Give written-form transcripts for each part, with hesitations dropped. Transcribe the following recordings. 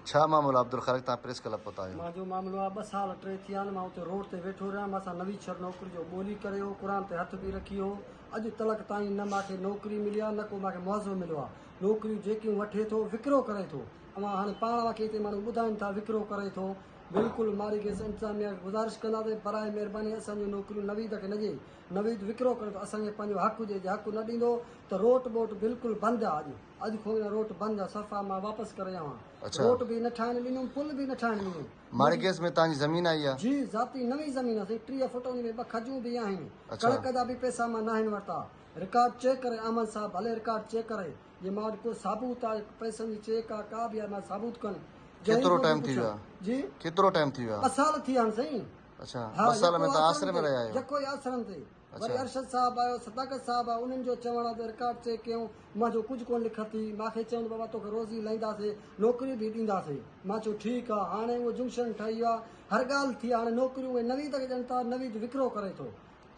ڇا معاملو آ عبدالخالق تان پريس ڪلب پهتا آهيو. مانجو معاملو آ ٻه سال ٽي ٿيا آهن مان اتي روڊ تي ويٺو رهيان مان سان نويد شھر نوڪري جو ٻولي ڪري هو قرآن تي هٿ به رکي هو اڄ تلڪ تائين نه ماکي نوڪري ملي آ نه ڪو ماکي معاوضو مليو آ نوڪريون جيڪيون وٺي ٿو وڪرو ڪري ٿو اوهان هاڻي پاڻ اوهان کي هتي ماڻهو ٻڌائين ٿا وڪرو ڪري ٿو بلڪل ماري گيس انتظاميا کي گذارش ڪنداسين براء مهرباني اسان جون نوڪريون نويد کي نه ڏي نويد وڪرو ڪري ٿو اسان کي پنهنجو حق ڏي جي حق نه ڏيندو ته روٽ ٻوٽ بلڪل بند آ اڄ اڄ کان اها روٽ بند آ صفا مان واپس ڪري آيو آهيان. اڇا. روٽ به نه ٺاهڻ ڏنم پل به نه ٺاهڻ ڏنم. ماڙي گيس ۾ توهان جي زمين آئي آ؟ جي ذاتي نوين زمين آ سائين 30 فوٽ ان ۾ ٻه کجون به آهن. اڇا. ڪڻڪ جا به پئسا مان ناهن ورتا. رڪارڊ چيڪ ڪري احمد صاحب ڀلي رڪارڊ چيڪ ڪري جي مان وٽ ڪو ثابوت آ پئسن جي چيڪ آ ڪا به آ مان ثابوت ڪن. جنهن ڪيترو کان به ٽائيم ٿي ويو پڇن. آ؟ جي. ڪيترو ٽائيم ٿي ويو آ؟ ٻه سال ٿي ويا آهن سائين. اڇا ها ٻه سال يڪو ۾ توهان آسرن آسري ۾ تي رهيا آهيو. يڪو ئي آسرن تي. وري اڇا. ارشد صاحب آيو، صداقت صاحب آيو، انهن جو چوڻ آ ته رڪارڊ چيڪ ڪيون، منهنجو ڪجهه ڪونه لکت ٿي، مان کي چيائون ته بابا توکي روزي لائينداسي، نوڪري به ڏينداسي، مان چيو ٺيڪ آ، هاڻي اهو جنڪشن ٺهي ويو آ، هر ڳالهه ٿي آ، هاڻي نوڪريون اهي نويد کي ڏين ٿا، نويد وڪرو ڪري ٿو،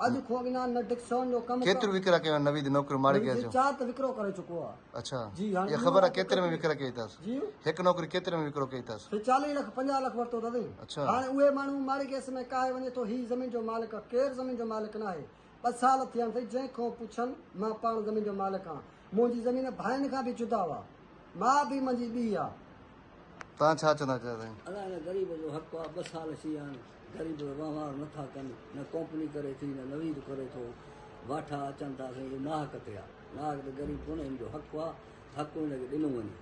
اڄ کان اڳ نه ڊڪسون جو ڪم ڪيتريون وڪرا ڪيون آهن نويد نوڪريون ماڙي نويد گئس جي جون؟ چار ته وڪرو ڪري چڪو آ. اڇا جي هاڻي اها ٻيون خبر آ آ ته ڪيتري ۾ ڪيتري وڪرا ڪئي اٿس؟ جي. هڪ نوڪري ڪيتري ۾ وڪرو ڪئي اٿس؟ سي 40 لک 50 لک ورتو اٿس. اڇا. هاڻي اهي ماڻهو ماڙي گئس ۾ ڪاهي وڃي ٿو هي زمين جو مالڪ آ ڪير زمين جو مالڪ ناهي ٻه سال ٿيا آهن سائين جنهن کان پڇن مان پاڻ زمين جو مالڪ آهان منهنجي زمين ڀائين کان به جدا آ ماء به منهنجي ٻي آ. توهان ڇا چوندا چاچا سائين؟ ادا هن غريب جو حق آ ٻه سال ٿي ويا آهن غريب جو وهنوار نٿا ڪن نه ڪمپني ڪري ٿي نه نويد ڪري ٿو واٺا اچن ٿا سائين اهو ناحق تي آ ناحق ته غريب ڪونهي هن جو حق آ حق هن کي ڏنو وڃي.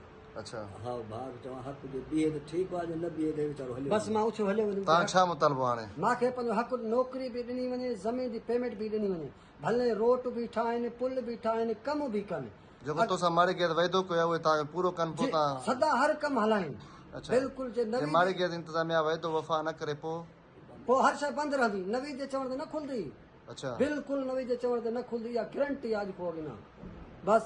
اڇا. ها ڀاء کي چوان حق جي بيهي ته ٺيڪ آ جي نه بيهي ته هي ويچارو هليو بس وڃي. مان اٿيو هليو وڃان. توهان ڇا مطالبو هاڻي؟ مان کي پنهنجو حق نوڪري به ڏني وڃي زمين جي پيمينٽ به ڏني وڃي ڀلي روٽ به ٺاهين پل به ٺاهين ڪم به ڪن. جيڪو توسان ماڙي گيت وعدو ڪيو آهي اهي توهان کي پورو ڪن پوء جي توهان. سدا هر ڪم هلائين. اڇا. بلڪل جي جي نويد. ماڙي گيت انتظاميا وعدو وفا نه ڪري پوء؟ پوء هر شيء بند رهندي نويد جي چوڻ تي نه کلندي. اڇا. بلڪل نويد جي چوڻ تي نه کلندي اها گرنٽي آ اڄ کان اڳ نه بس.